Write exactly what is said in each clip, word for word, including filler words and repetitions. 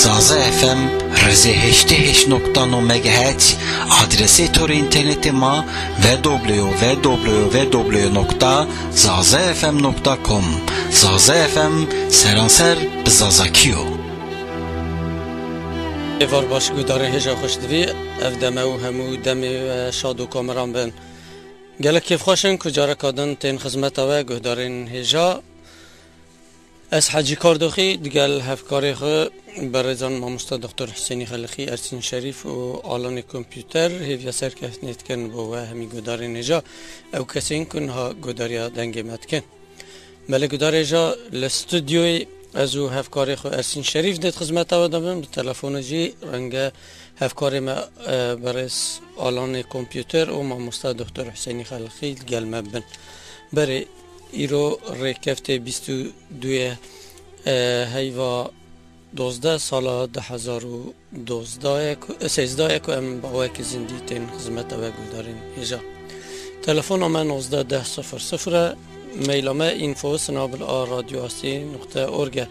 Zaza F M, rêzê heştê heşt nokta no megahertz, adresê torê înternetê ma, w w w nokta zaza f m nokta com. Zaza F M seranser bi zazakî yo. Êvar baş guhdarên hêja xweş divî, ev deme û hemû demê we şad û kameran bin. Gelek kêfxweş in ku careka din tên xizmeta we guhdarên hêja. Ez Hecî Kardoxî digel hevkarê xwe berêzan mamosta doktor Husênî Xelixî, Ersîn Şerîf û Alanê Kompûter hêviya serkeftinê dikin bo we hemî guhdarên hêja, ew kesên ku niha guhdariya dengê me dikin. Belê guhdarê hêja, li stûdyoyê ez û hevkarê xwe Ersîn Şerîf dê di xizmeta we de bin, bi telefon jî renge hevkarê me, e, berêz Alanê Kompûter û mamosta doktor Husênî Xelixî digel me bin. Berê, îro rêkeftê bîst û duyê, e, heyva dozdeh sala di hezar û dozdeh ku, e, sêzdeh ku em bi awayekî zindî tên xizmeta we guhdarên hêja. Telefona me nozdeh deh sifir sifir e, maila me info sinabil a radyo astî nuqte org e.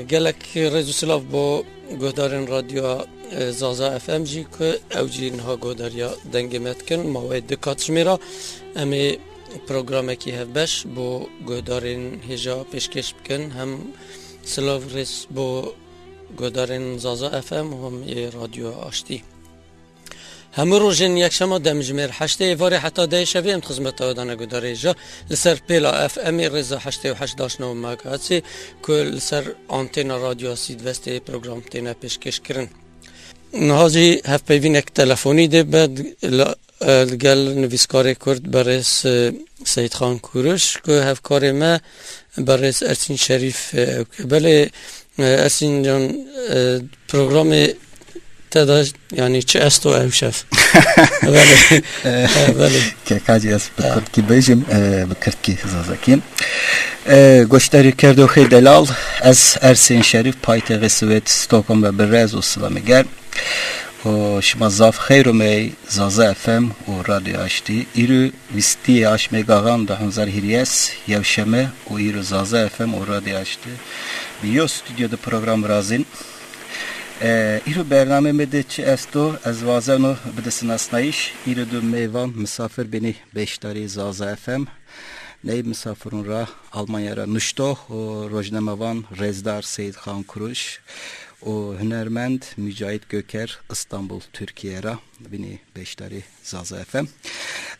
Gelek rêz û silav bo guhdarên radyoya, e, Zaza F M jî ku ew jî niha guhdariya dengê me dikin. Ma wê di katjimêra em ê programekî hevbeş bo guhdarên hêja pêşkêş bikin. Hem silav rêz bo guhdarên Zaza F M û hem ê Radyo Aştî. Hemû rojên yekşema demjimêr heştê êvarê heta dehê şevê em di xizmeta we de ne guhdarê hêja. Li ser pêla F M'ê rêza heştê û heşt daşna û megahertzê ku li ser antêna Radyoya Sîdvestê program têne pêşkêş kirin. Niha jî hevpeyvînek telefonî dê be li, e, li gel nivîskarê Kurd berêz, e, Seyîdxan Kûriş ku hevkarê me berêz Ersîn Şerîf, e, ew ke. Belê, e, Ersîn can, e, programê te de, yanî çi esto ew şev? Belê. E, belê. Kekacî ez bi kurdkî bêjim, e, bi kurdkî zazakî. E, goşdarî kerdoxê delal, ez Ersîn Şerîf, paytexê Swêd, Stockholm ve bi rez û silamê germ. Û şima zaf xeyr omey Zaza F M û Radyo Aştî. Îro vîstî aşmê Gaxan di hezar hîrês, yewşeme û îro Zaza F M û Radyo Aştî bi yo stûdyo de program virazîn. E, îro bernamê me de çi esto, ez wazeno bide sinasnayîş. Îro du mêvan misafir benî beşdarî Zaza F M. Ney misafirun ra Almanya ra nuştox û rojnamevan rêzdar Seyîdxan Kuruş û hunermend Mücahit Göker, Îstanbul, Tirkîye ra. Binî beşdarî Zaza F M.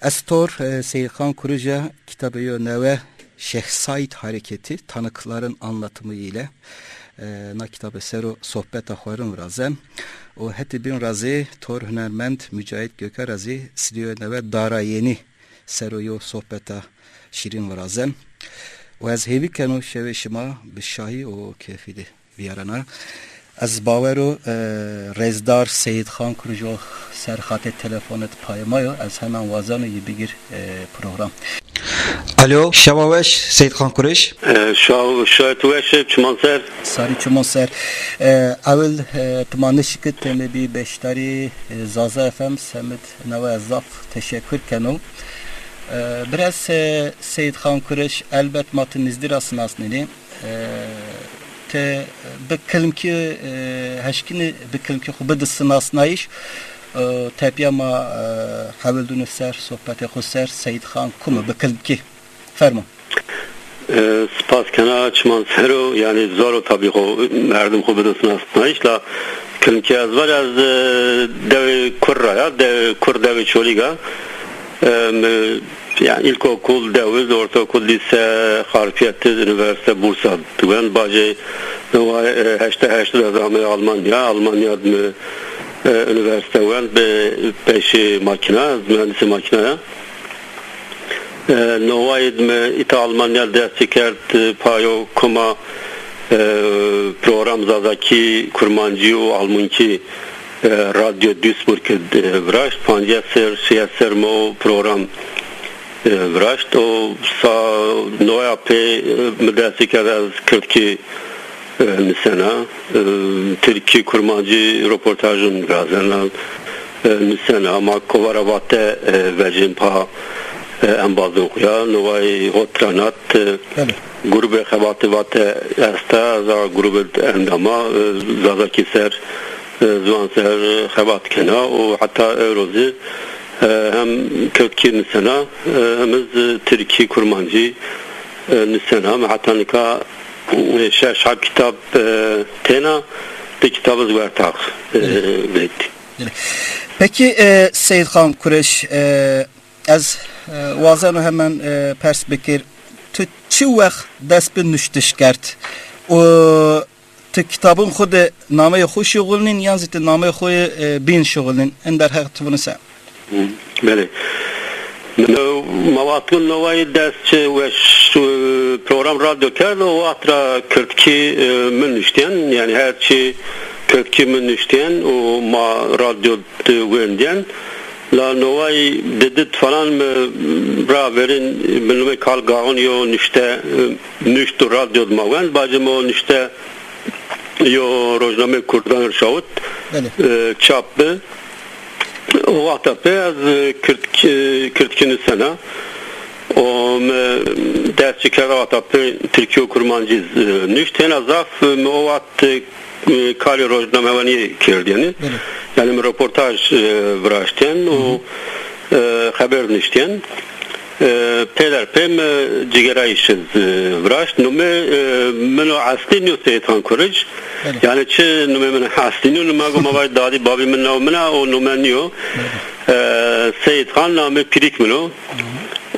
Ez tor, e, Seyîdxan Kuruja kitabê yo newe Şehsayt Hareketi, Tanıkların Anlatımı ile, e, na kitabê ser o sohbeta xo rin virazen. Û hetê bîn ra zî tor hunermend Mücahit Göker ra zî stûdyoya newe Dara Yeni ser o yo sohbeta şîrin virazen. Û ez hêvî keno şevê şima bi şahî û kêfî de vîyarena. Ez bawer o, e, rêzdar Seyîdxan Kurujo ser xatê telefonê de payê ma yo. Ez hemen wazeno yî bigîr, e, program. Alo, şewa weş, Seyîdxan Kuruş. E, şew, şewê tu weş, çiman ser. Sarî çiman ser. E, ewil, e, ti ma nişikit, ti mi bî beşdarî, e, Zaza F M, semit newe ez zaf teşekkür keno. E, biraz, e, Seyîdxan Kuruş, elbet ma ti nizdî ra sinasnenî. E, ti bi kilmkî, e, heşkînî bi kilmkî xwu bidi sinasnayîş. E, tepîya ma, e, hewil dûnî ser, sohbetê xwu ser, Seyîdxan kum o bi kilmkî? Fermo. E, spas kena çiman ser o, yanî zor o tabî xwu, merdim xwu bidi sinasnayîş, la kilmkî ez vaj ez, e, dewê Kur ra ya, dewê Kur, dewê Çolîg a. E, mi, yanî îlkokul Dewiz, ortaokul, lîse Xarpêt, unîversîte Bursa wend. Bacê, e, heştê heşt de ez amey Almanya. Almanya de mi, e, unîversîte wend, bi peşê makîna, ez muhendîsê makîna ya. E, newayî de mi îta Almanya dest kerd, e, payo koma, e, program Zazakî, Kurmancî û Almankî, e, Radyo Duisburg de, e, viraşt. Pancîya ser, şêya ser mi o program, e, viraşt. O sa noya pê, e, mi dest kerd ez kirdkî, e, nisena, e, tirkî, kurmancî roportajun virazena, e, nisena. Ma kovara Vate, e, vecên pa, e, embazon xo ya, noway hot ra nat, e, Belê. Grubê xebati vate esta, ez a grubê endama, e, Zazakî ser, e, ziwan ser xebat kena û heta ewro zî, e, hem kirdkî nusena, e, hem iz tirkî, kurmancî, e, nusena. Mi heta nika, e, şeş heb kitab, e, têna, di kitab iz wertax, e, Belê. Veytî. Belê. Pekî, e, Seyîdxan Kureş, e, ez, e, wazeno hemen, e, pers bikir. Tu çi wext dest bi nuştiş kerd? Û tu kitabon xwu de nameyê xwu şuxulnîn yan zî tu nameyê xwu yê, e, bîn şuxulnîn? Ender heq tu vûnise. Hı, belê. Ma wexto nowayî dest çi weş, e, program radyo kerd, o wext ra kirdkî, e, mi nuştîyen, yanî her çî kirdkî mi nuştîyen û ma radyo de wendîyen. La nowayî didit falan mi ra verîn bi numê Kal Gaxin yo nuşte, e, nuşt û radyo de ma wend. Bacê mi o nuşte yo rojnameyê kurdan ir şawit, Belê. E, çap bi. O wexta pê ez, e, kirdkî, kirdkî nusena. O mi dest çi kerda wexta pê tirkî û kurmancî, e, nuşt. Hêna zaf, e, mi o wext, e, e, karê rojnamewanîye kerdêne. Belê. Yanî mi roportaj, e, viraştên û, e, xeber nuştên. E, pêderpê mi cigerayîş iz, e, viraşt. Numê, e, min o eslî nîyo Seyîdxan Kuric. Belê. Yanî çi numê min eslî nîyo, numa go ma vay dadî babî min naw min a, o nume nîyo. Belê. E, Seyîdxan namê pîrîk min o. Hı.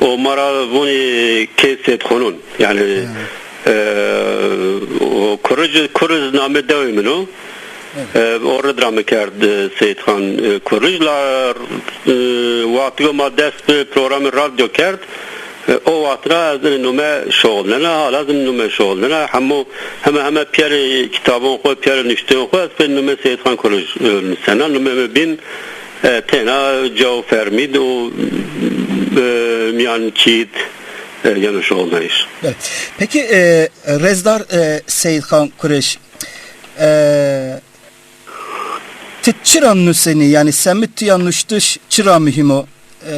O ma ra vonî kê Seyîdxonon. Yanî, Hı. e, o Kuric, Kuric namê dewê min o. Evet. E, o rid ra mi kerd, e, Seyîdxan, e, Kuric. La, e, wextî go ma dest bi programê radyo kerd, e, o wext ra ez inî nume şoxilnena, hala zî nume şoxilnena. Hemo, heme, heme pîyerê kitabon xwu, pîyerê nuşteyên xwu, ez pê nume Seyîdxan Kuric, e, nusena. Nume mi bîn, e, têna cawo fermî di û, e, mîyan kîyî di, e, yeno şoxilnayîş. Evet. Peki, e, Rezdar, e, Seyîdxan Kureş, e, ti çira nusenî? Yanî semî tu ya nuştiş çira muhîm o? E,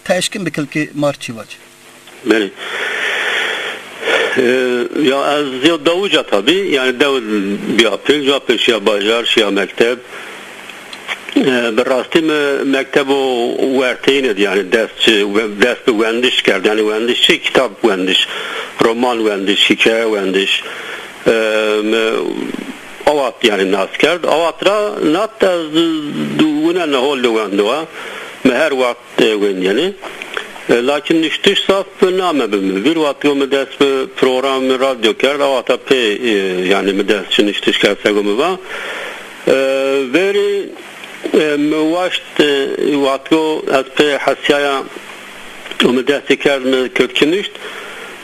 ti eşkin bikil ki mar çî vac. Belê. E, ya ez yo dewij a tabî, yanî dew bîya pîl, ca pê şîya bajar, şîya mekteb. E, bi rastî mi mektebo werteyîne di, yanî dest çi, dest bi wendiş kerd, yanî wendiş çi, kitab wendiş, roman wendiş, hîkaye wendiş. E, mi o wext yanî nas kerd. O wext ra nat ez winena hol de wendowa. Mi her wext, e, wendîyenî. E, lakin nuştiş zaf name bi mi. Vîr wext yo mi dest bi programê radyo kerd, a wexta pê, e, yanî mi dest çi nuştiş kerd sego mi va. E, verî, e, mi waşt, e, wext yo ez pê hesîyaya û mi destî kerd mi kirdkî nuşt.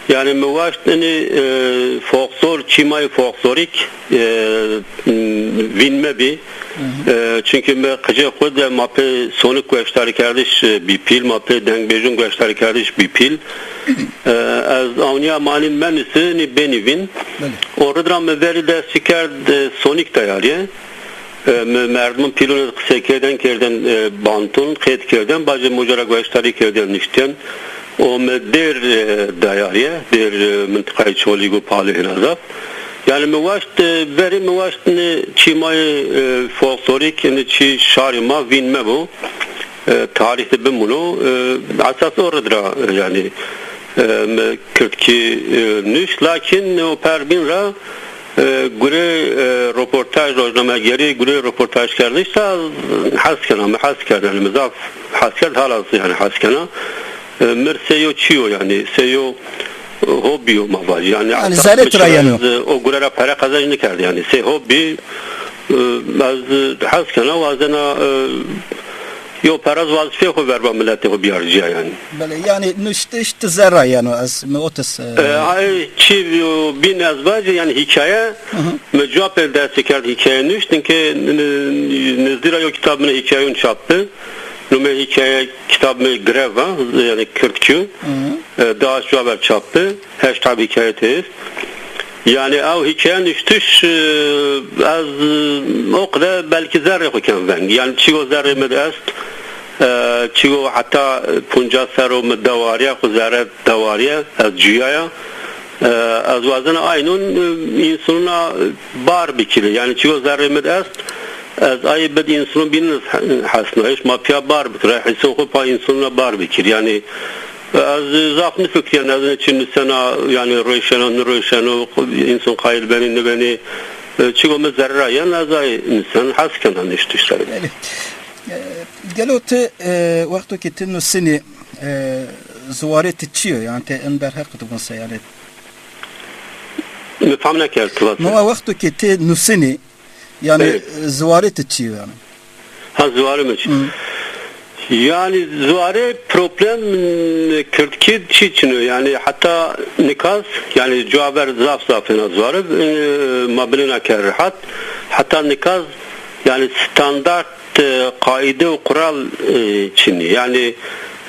Yanî mi waşt inî, e, folklor, çîmayê folklorîk, e, m, vîn mebî. Hı hı. E, çunkî mi qicê xwu de ma pê sonik gueştarîkerdiş, e, bî pîl, ma pê dengbêjon gueştarîkerdiş bî pîl. E, ez awnîya manî menusî, inî benî vîn. Belê. O rid ra mi verî dest çi kerd, e, sonik teyarîye. E, mi merdimon pîlûn qisey kerdên, kerdên, e, banton, qeyd kerdên, bacê mi uca ra gueştarî kerdên, nuştên. O mi dêr, e, dayarîye, dêr, e, mintiqayê Çolîg û Palê hêna zaf. Yanî mi waşt, e, verî mi waşt inî çîmayê, e, folklorîk, inî çî şarê ma vîn mebo. E, tarîx de bimûno. E, esas o rid ra, e, yanî, e, mi kirdkî, e, nuşt, lakin o per bîn ra, e, gurê, e, roportaj, rojnamegerî, gurê roportajkerdiş ra hes kena, mi hes kerd, yanî mi zaf hes kerd, hala zî yanî hes kena. E, mi r' sey yo çî yo, yanî sey yo, e, hobî yo ma vajî. Yanî, yanî esas zerê mi tira çi yeno. Ez, e, o gure ra pere qezenc nikerd, yanî sey hobî, e, ez, e, hes kena, wazena, e, yo pere ez wazîfeyê xwu verba miletê xwu biyar cîya yanî. Belê, yanî nuştiş ti zerra yeno, ez mi otis, e, E, ay, çî yo bîn ez vajî, yanî hîkaye, Hı hı. mi cuwa pê destî kerd hîkaye nuşt, inkê n-, n-, nizdî ra yo kitab mi hîkayeyon çap bi. Numê hîkaye kitab mi Grev a, yanî kirdkî. Hı hı. E, di aşt cuwa ver çap bi. Heşt heb hîkaye tê est. Yanî ew hîkaye nuştiş, e, ez, e, o qede belkî zerrê xwu ken veng. Yanî çîyo zerrê mi de est. E, çigo heta puncas serro mi dewarîya, xwu zerre dewarîye, ez cuyaya. E, ez wazena aynun, e, însanuna bar bikirî. Yanî çigo zerrê mi di est, ez ay bid însanun bînin hesna. Hîç ma pîya bar bikir. Hîsên xwu pa însanuna bar bikir. Yanî ez zaf nifikrîyen, ez ne çi nusena, yanî rêşeno, nirêşeno, însan qayîl benî, nibenî. E, çigo mi zerre ra yen, ez ay nusen, hes kena niştiş serî. Belê. E, gelo ti, e, wexto ke ti nusinî, e, ziwarê ti çi yo? Yanî ti in derheq di vun se yanî? Mi fam nekerd, ti vat. No, wexto ke ti nusinî, yanî, evet, e, ziwarê ti çi yo yanî? Ha, ziwarê mi çi? Hı. Yanî ziwarê problem, e, kirdkî çi çin o? Yanî heta nikas, yanî cuwa ver zaf zaf ena ziwarê, e, ma binêna ke rehat. Heta nikas, yanî standart, e, qaîde û qural, e, çinî. Yanî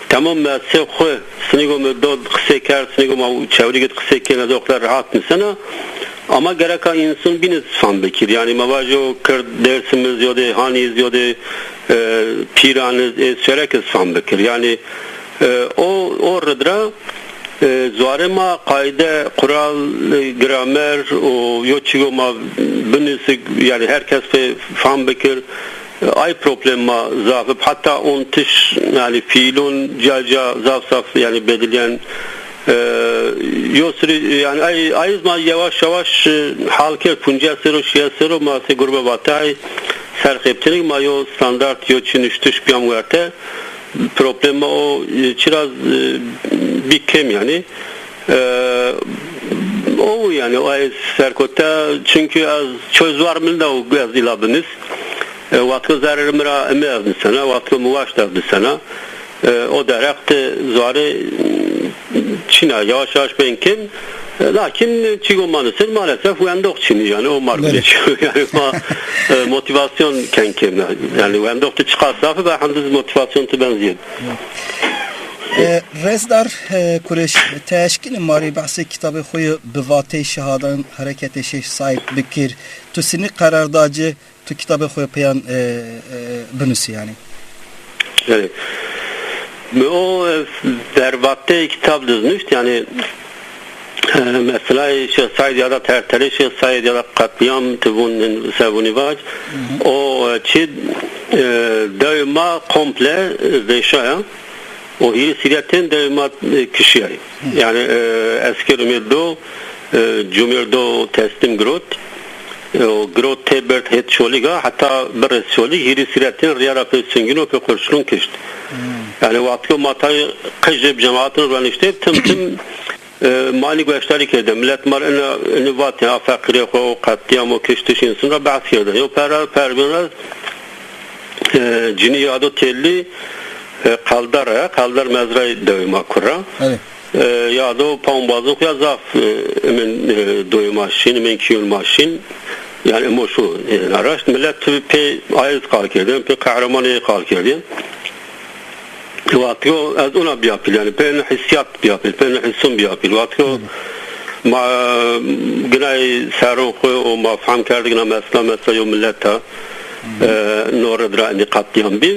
temam, mi sê xwu, sinîgo mi do qisê kerd, sinîgo ma çewlîgî di qisê kên, ez o qeder rehat nusena. Ama gereka însan bînî fam bikir. Yanî ma vajo kird Dêrsim iz, yo de Hanî iz, yo de, e, Pîran iz, ê Serek iz fam bikir. Yanî, e, o, o rid ra, e, ziwarê ma qayde, qural, e, gramer û yo çigo ma binusik, yanî her kes pê fam bikir. Ay problem ma zaf ib. Heta on tiş, yanî fiîlon ca ca zaf zaf, yanî bedilîyen. E, yo sirî, yanî ay, ay iz ma yewaş yewaş, e, hal kerd. Puncîya serro, şîya serro ma sey gurbe vatay ser xebitînî, ma yo standart, yo çi nuştiş bîyam werte. Problem ma o, e, çiraz, e, bî kêm yanî. E, o yanî, o ay serkote, çunkî ez çoy ziwar mi nida û ez îla binus. E, wexto zerrê mi ra eme ez nusena, wexto mi waşt ez nusena. E, o derheq de ziwarê, e, çin a, yavaş yavaş bên kêm. E, lakin çigo ma nusin, maalesef wendox çinî yanî, o margulê çi yanî ma, e, motivasyon ken kêm. Yanî wendox tu çiqas zaf ib, hindî zî motivasyon tu ben zîyed. E, Rezdar, e, Kureş, ti eşkenî ma rê behsê kitabê xo yê Bi Vateyê Şahadan Hereketê Şêx Seîd bikir. Tu sinî qerar da ci tu kitabê xo yê peyan, e, e, binusî yanî? Belê. Mi o, e, dervateyê kitab di nuşt, yanî, e, meselayê Şêx Seîd ya da tertelê Şêx Seîd ya da qetlîyam ti vun, se vunî vac. Hı hı. O, e, çi, e, dewê ma komple, e, vêşaya. O hîrê sîretên dewê ma, e, kişîyayî. Hı. Yanî, e, esker umê do, e, cumêr do teslîm girot. E, o girot tê berd hêt Çolîg a, heta birês Çolîg hîrê sîretên rîya ra pê singîn û pê qurşlûn kişt. Hı. Yanî wextî ma tay qij ib, cemaatî ib, ra niştê ib, tim tim, e, ma inî gueşdarî kerde. Milet ma rê inî, inî vat, ya feqîrê xo, o qetlîyam, o kiştiş însan ra behs kerde. Yo pera, pervîn ra, e, cinî Yado Têllî, e, Qaldar a, Qaldar mezrayê dewê ma kur a. Evet. E, Yado pawmbazin xo ya zaf, e, imên, e, doyê ma şin, imên kîyûn ma şin. Yanî imo şo, e, naraşt. Milet pê ay iz qal kerdên, pê qehremanê qal kerdên. Wextî ez ona bîya pîl, yanî pê hissiyat bîya pîl, pê hissûn bîya pîl. Wextî ma, e, ginay serûn xo û ma fehm kerdigîna mesela, mesela yo milet a, e, no rid ra inî qetlîyam bî.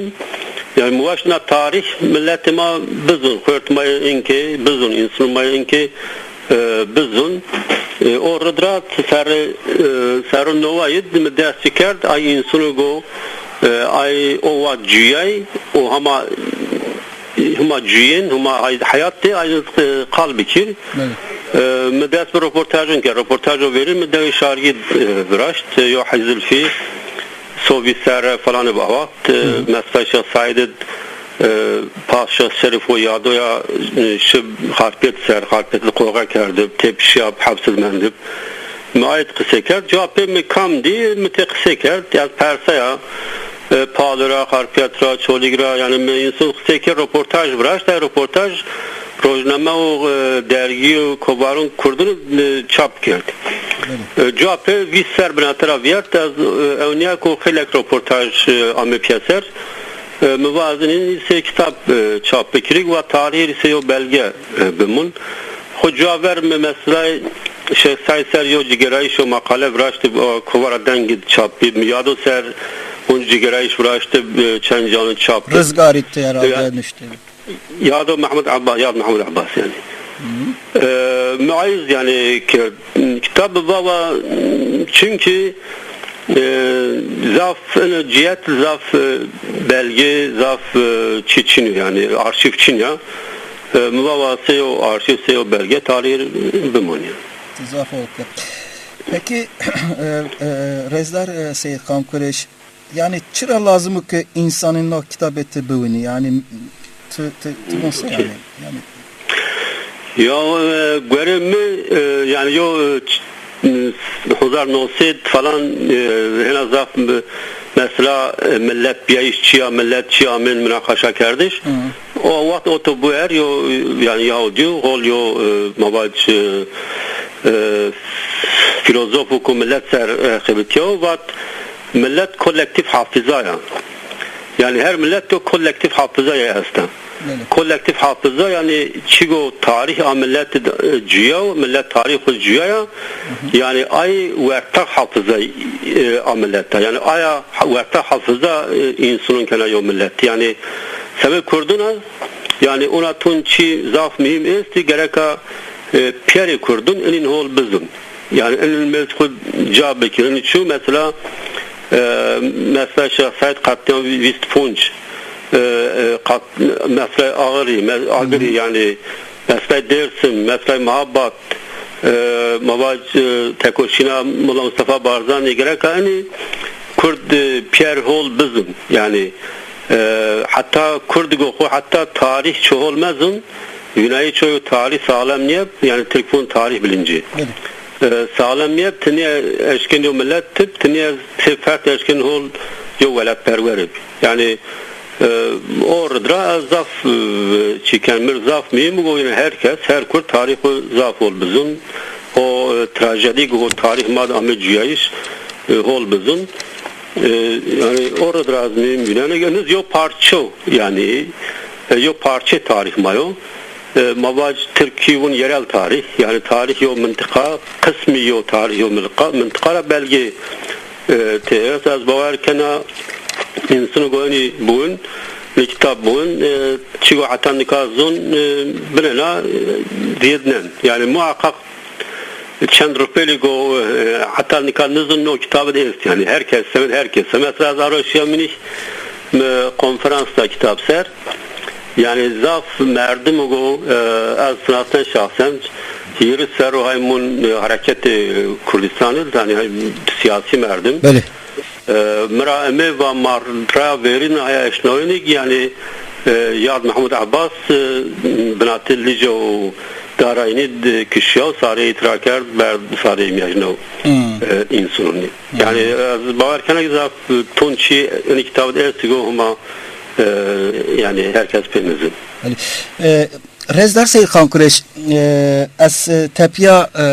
Yanî mi waşt na tarîx miletê ma bizûn, xort ma yê inkê bizûn, însanûn ma yê inkê, e, bizûn. E, o rid ra serê, e, serûn nowayî di mi dest ci kerd, ay însanû go, e, ay o wext cuyay û hema, hema cuyên, hema hay-, heyat de ay, e, qal bikir. Belê. E, mi dest bi roportajûn kerd. Roportajo verî mi dewê Şargî, e, viraşt. E, yo Hecî Zilfî, Sobî Serre falan ib a wext. E, mesela Şêx Seîd id, e, pas Şêx Şerîf o Yado ya, e, şib Xarpêt ser, Xarpêt id qoxe kerdib, tepişiyab, heps id mendib. Mi aye di qisê kerd. Cuwa pê mi kam dî, mi tê qisê kerd. Ez persaya, e, Palo ra, Xarpêt ra, Çolîg ra, yanî mi însan qisê kerd, roportaj viraşt. Ay roportaj rojname û, e, dergî û kovarûn kurdin, e, çap kerd. E, cuwa pê vîst ser binete ra vîyert. Ez, e, ewnîya ku xeylek roportaj, e, ame pîyeser. E, mi va ez inî sey kitab, e, çap bikirî, wa tarîhî rî sey yo belge, e, bimûn. Xo cuwa ver mi meselay Şêx Seîd ser yo cigerayîşo maqale viraştî, o, Kovara Dengî di çap bî. Mi Yado ser, hûn Cigerayîş viraşte, e, çend canî çap kir. Rizgarî ti herhalde Ya- nuşte. Yado Mehmud Abbas, Yad Mehmud Abbas yanî. E, muayîz yanî kir. Kitab bava, çünkü, e, zaf, ino cihet zaf, e, belge, zaf, e, çi çin o yanî, arşîv çin ya. E, mi bava sey o arşîv, sey o belge tarîh bimonî. Zaf oldu. Peki, e, e, Rezdar, e, Seyîd Kamkureş, yanî çira lazim o ke însanî no kitabê ti biwînî? Yanî ti, ti, ti von se yanî? Yanî Ya, e, guerê mi, e, yanî yo, e, ç-, m, hezar û new sed falan, e, hêna zaf, e, mesela, e, millet biyayîş çiya, millet çiya amên minaqaşa kerdiş. O wext o to buer yo, e, yanî ya o diyo, hol yo, e, ma vaj, e, e, filozof ku millet ser, e, xebitiyo, vat millet kolektîf hafîza ya. Yanî her millet do kolektîf hafîza ya esta. Belê. Kolektîf hafîza yanî çigo tarîh a millet, e, cuya, millet tarîh xwu cuyaya. Yanî ay werteq hafîza, e, a millet a. Yanî aya ha-, werteq hafîza, e, însunon kena yo millet. Yanî semê Kurdun a, yanî ona tun çi zaf muhîm estî, gereka, e, piyerê Kurdun inîn hol bizun. Yanî inîn mevc xwu ca bikir. Inî çu mesela, e, mesela Şêx Seîd qetlîyam vîst ponc, e, e, qat-, mesela Ağrı, me-, Agirî yanî, mesela Dêrsim, mesela Mehabat, e, ma vaj, e, tekoşîna Molla Mustafa Barzanî gereka inî Kurd, e, piyer hol bizun. Yanî, e, heta Kurd go xwu heta tarîh çi hol mezun, Vînayî çoyo tarîh sağlam nîyeb, yanî Tirk vûn tarîh bilincî. Belê. E, sağlam nîyeb, ti nîye eşkenî yo millet tib, ti nîye sê fert eşkenî hol yo welatperwer ib. Yanî, e, o rid ra ez zaf, e, çîken mir zaf muhîm go, yanî her kes, her Kurd tarîh xwu zaf hol bizun. O, e, trajedî go tarîh ma de ame cuyayîş, e, hol bizun. E, yanî o rid ra ez muhîm vîneno. Niz yo parço, yanî, e, yo parçe tarîh ma yo. E, ma vaj Tirkî vûn yerel tarîh, yanî tarîh yo mintiqa, qismî yo tarîh yo mintiqa, mintiqa ra belgê, e, tê est. Ez bawer kena însun gonî bûn, li kitab bûn, e, çigo heta nika zûn, e, binena, e, diyednen. Yanî muhaqqaq çend ripelî go, e, heta nika nizûn no kitabî de est. Yanî her kes, semed her kes. Mesela ez aro şiya Münîh, mi konferans da kitab ser. Yanî zaf merdim go, e, ez sinasnen şahsen, hîris serr o hay mûn, e, hareketê Kurdistanî, yanî hay siyasî merdim. Belê. E, mi ra eme va ma raya verîn aya eşnawênî, yanî, e, Yad Mehmud Abbas, e, binatê Lice û Darayînî de kişiya û sareyî tira kerd, berd sareyî mîyajno, e, însunûnî. Yanî ez bawer kena ki zaf ton çî inî kitabî de estî go hema, e, yanî her kes pê nizin. Belê. E, Rezdar Seyîd Xankureş, e, ez, e, tepîya, e,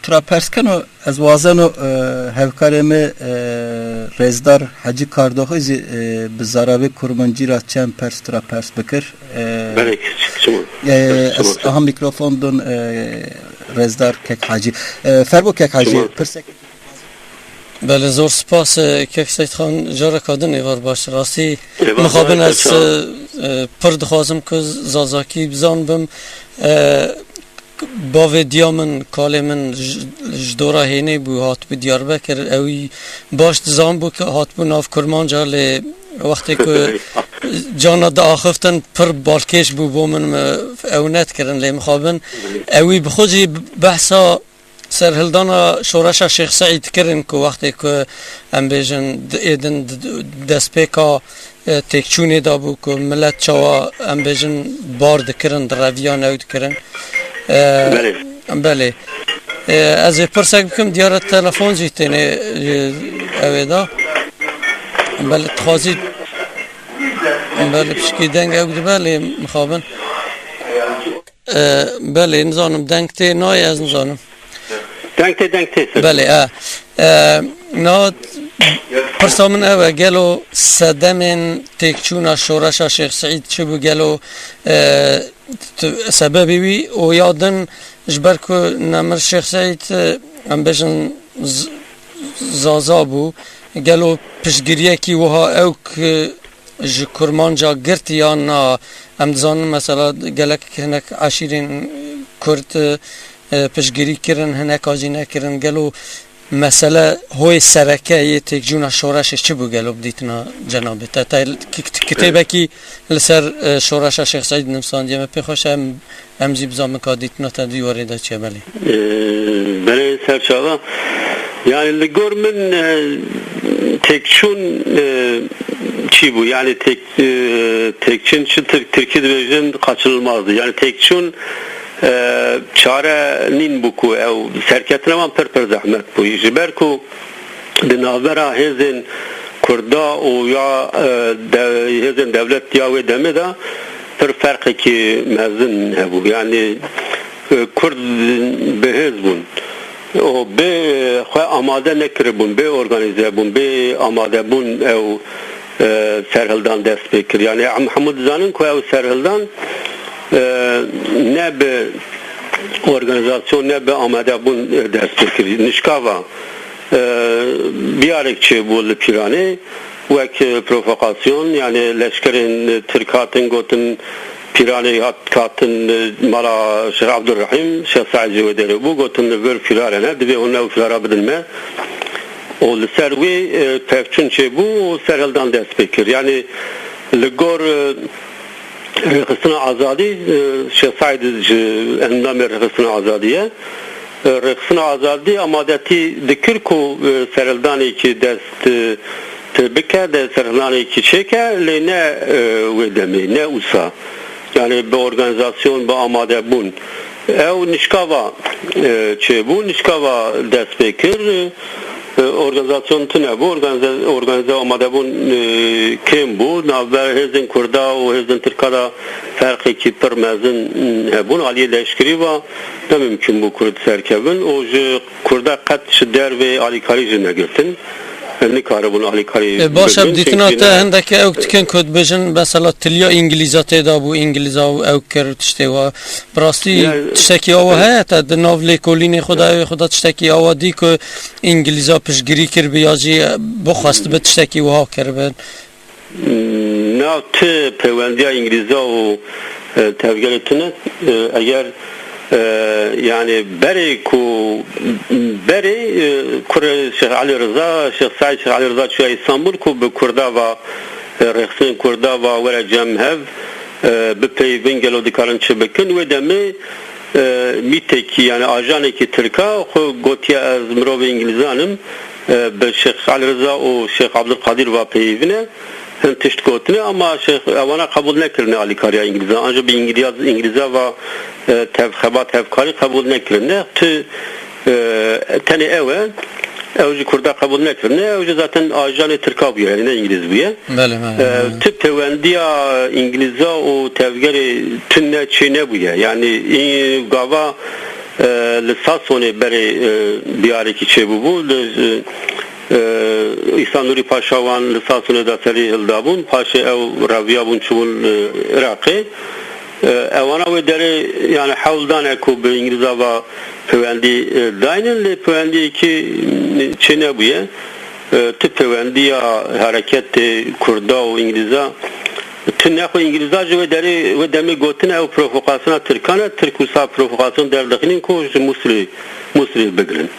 tu ra pers keno, ez wazeno, e, hevkarê mi, e, Rezdar Hecî Kardoxî zî, e, bi zarabê kurmancî ra çend pers tu ra pers bikir. E, Belê, çima? E, ez aha mîkrofon dun, e, Rezdar Kek Hecî. E, ferbo Kek Hecî, pirsek. Belê, zor spas, e, Kek Seyîd Xan, careka din êvar baş. Rastî, mixabin ez, e, e, pir dixwazim ku zazakî bizanbim. E, bavê diya min, kalê min ji, ji dora hênê bû, hatibû Diyarbekir. Ewî baş dizanbû ku hatibû nav kurmanca, lê wextê ku cana diaxiftin pir balkêş bû bo min, mi ew nedikirin. Lê mixabin ewî bi xwe jî behsa serhildana şoreşa Şêx Seîd kirin ku wextê ku, em bêjin, di-, êdin di-, destpêka, e, têkçûnê de bû ku milet çawa, em bêjin, bar dikirin, direviyan ew dikirin. E, Belê. Belê. E, ez ê pirsek bikim, diyar e telefon jî têne, e, ewê de. Belê, dixwazî, belê, pişkî deng ew dibe, lê mixabin. E, belê, nizanim, deng tê nayê, ez nizanim. Deng tê, deng tê. Belê, e. E, na pirsa min ew e, gelo sedemên têkçûna şoreşa Şêx Seîd çi bû? Gelo, e, t-, sebebê wî û ya din, ji ber ku nemir Şêx Seîd, e, em bêjin z-, zaza bû, Gelo piştgiriyekî wiha ewk, e, ji kurmanca girt yan na? Em dizanin mesela gelek hinek eşîrên kurd, e, piştgirî kirin, hineka jî nekirin. Gelo mesele hoyê sereke yê têkçûna şoreşê çi bû gelo bi dîtina cenabê te? Te ki-, kitêbekî li ser, e, şoreşa Şêx Seîd nivîsandiye. Me pê xweş e em, em zî bizamin ka dîtina te di warê de çi ye, belê. E, belê serçava. Yani li gor min, e, têkçûn, e, çi bû? Yani tek-, e, têkçûn çi Tirk-, Tirkî dibêjin kaçınılmazdı. Yani têkçûn, e, çare nîn bû ku ew serketine wan pir pir zehmet bû. Ji ber ku di navbera hêzên Kurda û ya, e, de-, hêzên dewlet ya wê demê de pir ferqekî mezin hebû. Yani, e, Kurd bi hêz bûn. O bê xwe amade nekiribûn, bê organîze bûn, bê amadebûn ew, e, serhildan dest pê kir. Yani em hemû dizanin ku ew serhildan, e, ne bi organîzasyon, ne bi amadebûn, e, dest pê kir. Nişka va, e, biyarek çêbû li Pîranê, wek, e, provokasyon, yani leşkerên, e, Tirk hatin gotin, Pîranê hat, hatin, e, mala Şêx Ebdurrehîm, Şêx Seîd jî wê derê bû, gotin, "Vir firarene, divê hûn ew firara bidin me." Û li ser wî, e, pevçûn çêbû û serhildan dest pê kir. Yani li gor, e, Rêxistina Azadî, e, Şêx Seîd ji endamê Rêxistina Azadî ye. E, Rêxistina Azadî amadetî dikir ku, e, serhildanekî dest, e, pê bike, de serhildanekî çêke, lê ne, e, wê demê, ne usa. Yani bi organîzasyon, bi amadebûn. Ew nişka va, e, çêbû, nişka va dest pê kir. E, organîzasyon tune bû, organîze, organîze amadebûn, e, kêm bû. Navber hêzên Kurda û hêzên Tirka de ferqekî pir mezin, e, hebûn. Aliyê leşkerî va ne mimkun bû Kurd serkevin û ji Kurda qet ji dervê alîkarî jî negirtin. E, nikaribûn alîkarî E, baş e, bigirin, dîtina çünkü te ne hindeke ew dikin ku dibêjin, mesela tiliya Îngilîza tê de bû, Îngilîza ew kir tiştê wa. Bi rastî Yani, tiştekî awa e, heye te di nav lêkolînê xwe de, ewê xwe de tiştekî awa dî ku Îngilîza piştgirî kiribî ya jî bixwestibi tiştekî wiha kiribin? Nav ti pêwendiya Îngilîza û, e, tevgerê tune, e, eger, e, yani berê ku, berê, e, kurê Şêx Elî Riza, Şêx Seîd Şêx Elî Riza çûya Îstanbul ku bi Kurda va, e, rêxistinên Kurda va were cem hev, e, bipeyvin gelo dikarin çi bikin. Wê demê, e, mîtekî, yani ajanekî Tirka xwe gotiye ez mirovê Îngilîzan im, e, bi Şêx Elî Riza û Şêx Abdulkadir va peyvine, hin tişt gotine, ama Şêx, ewana qebûl nekirine alîkariya Îngilîzan. Anca bi Îngilîz, Îngilîza va, e, tev-, xebat hevkarî qebûl nekirine. Tu, e, tenê ew e. Ew jî Kurda qebûl nekirine. Ew jî zaten ajanê Tirka bûye, yani ne Îngilîz bûye. Belê, belê, E, belê. Ti pêwendiya Îngilîza û tevgerê tune çê nebûye. Yani, î, gava, e, li Sasonê berê, e, biyarekî çêbûbû. Li, e, Îhsan Nurî Paşa wan li Sasonê de serî hildabûn. Paşê ew reviyabûn çûbûn, e, Iraqê. E, ewana wê derê, yani, hewl dane ku bi Îngilîza va pêwendî, e, daynin, lê pêwendiyekî, e, çê nebûye. E, tu pêwendiya hereketê Kurda û Îngilîza, tu nexwe Îngilîza jî wê derê, wê demê gotine ew provokasyona Tirkan e, Tirk wisa provokasyon derdixînin ku ji Musilê, Musilê bigirin.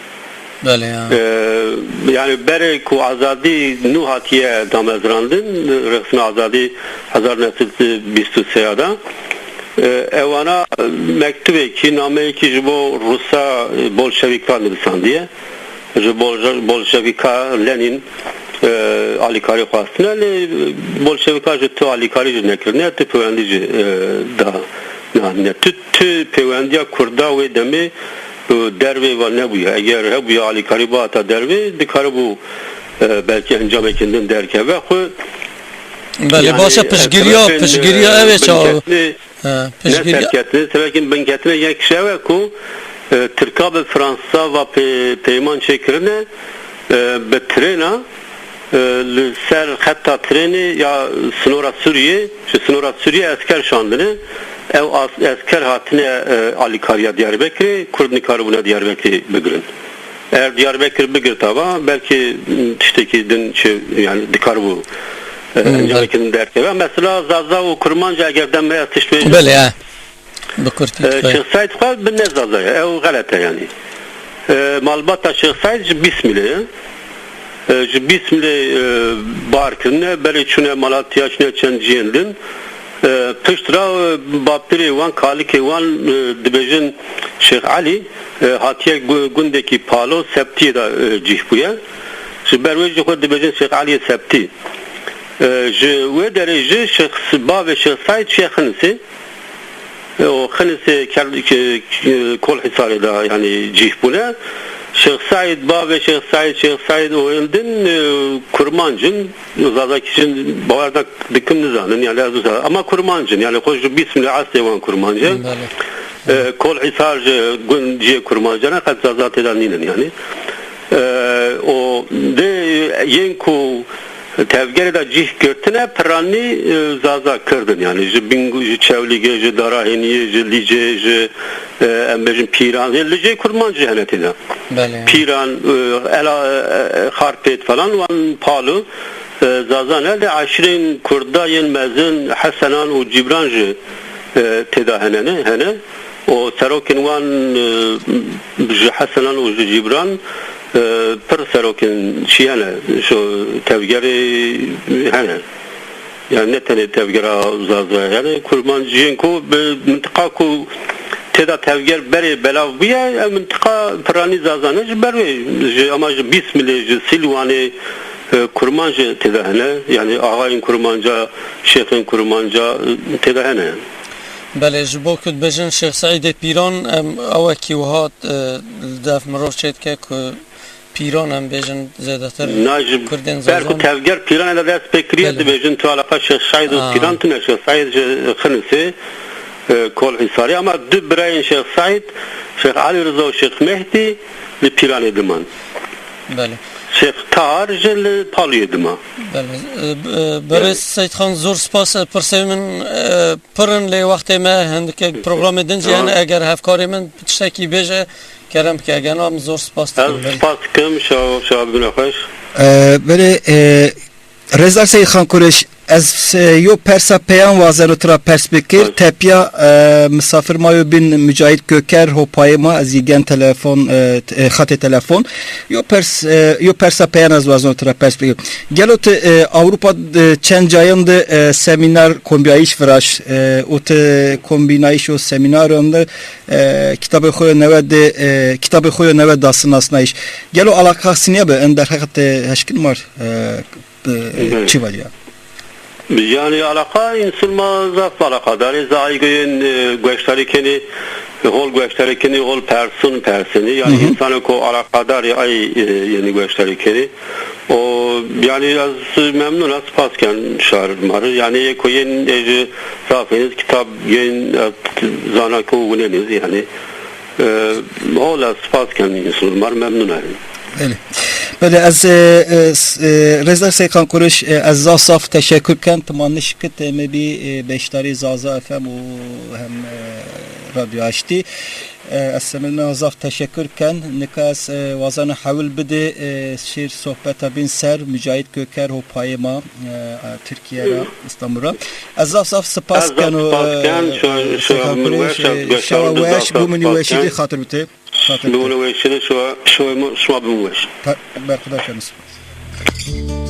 Belê ya. Ee, yani berê ku azadî nû hatiye damezrandin, Rêxistina Azadî hezar neh sed bîst û sê ya da, e, ewana mektubekî, nameyekî ji bo Rusa, e, bolşevîka nivîsandiye. Ji bolje-, bolşevîka Lenîn, e, alîkarî xwestine, lê bolşevîka ji tu alîkarî jî nekirine, tu pêwendî jî, e, da nehatine. Tu, tu pêwendiya Kurda wê demê, e, dervê ve nebûye. Eger hebûye alîkarî bihata dervê, dikaribû, e, belkî encamekî din derkeve xwe. Belê, yani, baş e, piştgiriya, sebebên, piştgiriya e, ev ê çawa? Binketinê, he, ne piştgiriya. Serketine, sebebên binketinê yek şey e ku, e, Tirka bi Fransa va pê-, peyman çêkirine, e, bi trêna, e, li ser xeta trênê ya sinora Sûriyê, ji sinora Sûriyê esker şandine. Ew as-, esker hatine, e, alîkariya Diyarbekirê, Kurd nikaribûne Diyarbekirê bigirin. Eger Diyarbekir bigirtaba, belkî, m, tiştekî din çi, yanî dikaribû, e, Hı, encamekî belkî. Din derkeve. Mesela Zaza û Kurmanc eger dem ez tişt bêjim. Belê, he. Bi kurtî E, tifayê. Şêx Seîd xwe bi ne Zaza ye. Ew xelet e yanî. E, malbata Şêx Seîd ji Bîsmîlê ye. E, ji Bîsmîlê, e, bar kirine, belê çûne Malatya, çûne çend ciyên din. E, pişt ra, e, bapirê wan, kalikê wan, e, dibêjin Şêx Elî, e, hatiye gu-, gundekî Palo, Septiyê de, e, cih bûye. Ji ber wê jî xwe dibêjin Şêx Eliyê Septî. E, ji wê derê jî Şêx, bavê Şêx Seîd çûye Xinisê. E, o Xinisê ker-, ke-, ke-, Kol Hisarê de, yanî cih bûne. Şêx Seîd, bavê Şêx Seîd, Şêx Seîd û hên din, e, Kurmanc in, Zazakî jin bawer da dikim nizanin, yanî ez wisa. Ama Kurmanc in, yanî xwe ji Bîsmîlê eslê wan Kurmanc e. Belê. E, Kol Hisar jî gund ciyê Kurmancan e, qet Zaza têda nînin yanî. E, o dê yên ku tevgerê de cih girtine, piranî, e, Zaza kirdin. Yanî ji Bîngû, ji Çewlîgê, ji Darahêniyê, ji Lîcê, ji, e, em bêjin Pîran. Ê Licê Kurmanc jî hene têde. Belê. Pîran, e, Ela, e, e, Xarpêt falan wan Palo, e, Zaza ne de eşîrên Kurda yên mezin Hesenan û Cîbran jî, e, têda hene, ne? Hene. O serokên wan, e, ji Hesenan û ji Cîbran, e, pir serokên çî hene, şo tevgerê hene. Yanî ne tenê tevgera Zaza, yanî Kurmanciyên ku bi mintiqa ku têda tevger berê belav bûye, ew mintiqa piranî Zaza ne, ji ber wê, ji, ama ji Bîsmilê, ji Sîlwanê, e, Kurmanc têda hene. Yanî axayên Kurmanca, şêxên Kurmanca, e, têda hene. Belê, ji bo ku dibêjin Şêx Seîdê Pîran, em ewekî wiha, e, li def mirov çêdike ku Pîran em bêjin zêdetir Na ji Kurdên ber ku Zazan. Tevger Pîranê de dest pê kiriye, Belê. Dibêjin tu alaqa Şêx Seîd û Aa. Pîran tune, Şêx Seîd ji Xinisê, e, Kol Hisarê, ama du birayên Şêx Seîd, Şêx Elî Riza û Şêx Mehdî li Pîranê diman. Belê. Şêx Tahar jî li Palûyê dima. Belê. E, e, Berêz Belê. Seyîdxan, zor spas, e, pirsê min, e, pir in, lê wextê me hindikek programê din jî hene. Tamam. Eger hevkarê min tiştekî bêje, kerem bike, eger na min zor spas dikim. Ez spas dikim, şa, şa bibine xweş. E, belê, e, Rêzdar Seyîdxan Kureş, ez, e, yo persa peyan wazeno tira pers bikir. Baş. Tepya, e, misafir ma yo bîn Mücahit Göker, hopayê ma, ez yî gen telefon, e, t-, e, xatê telefon. Yo pers, e, yo persa peyan ez wazeno tira pers bikir. Gelo ti, e, Ewropa, e, çend cayan de, e, semînar kombîyayîş viraşt, e, û ti kombînayîş û semînaran de, e, kitabê xo yo newe de, e, kitabê xo yo newe da sinasnayîş. Gelo alaqa sînî bi, en derheqê ti heşkin mar, e, e, Evet. Çi vacîya? Yanî alaqa, însan ma zaf alaqadar ê. Zayî goyên, e, gueştarî kenî, hol gueştarî kenî, hol persun persenî. Yanî Hı hı. Însanê ku alaqadar ê ay, e, yenî gueştarî kenî. O, yanî ez memnun a, spas ken şar mar. Yanî ê ku yên ê jî zaf hêniz kitab yên, e, zana ku winenîz yanî. E, hol a, spas ken însan mar, memnun a. Belê. Belê, ez, e, e, s-, e, Rêzdar Seyîdxan Kureş, e, ez zaf zaf teşekur ken. Ti ma nişkit, e, me bî, e, beşdarê Zaza F M û hem, e, Radyo Aştî. E, ez semedna zaf teşekur ken. Nika ez, e, wazena hewil bidê, e, şêr sohbeta bîn ser, Mücahit Göker, hopayê ma, e, a, Tirkîye ra, Îstanbul ra. Ez zaf zaf spas keno, e, e, Seyîdxan Kureş, e, şewa weş, bimûnî weşî dî, xatir bi ti. Xatir bi ti. Bimûnî weşî dî, şewa, şewa şima bimûn weş. Ta-, berxudar keno, spas.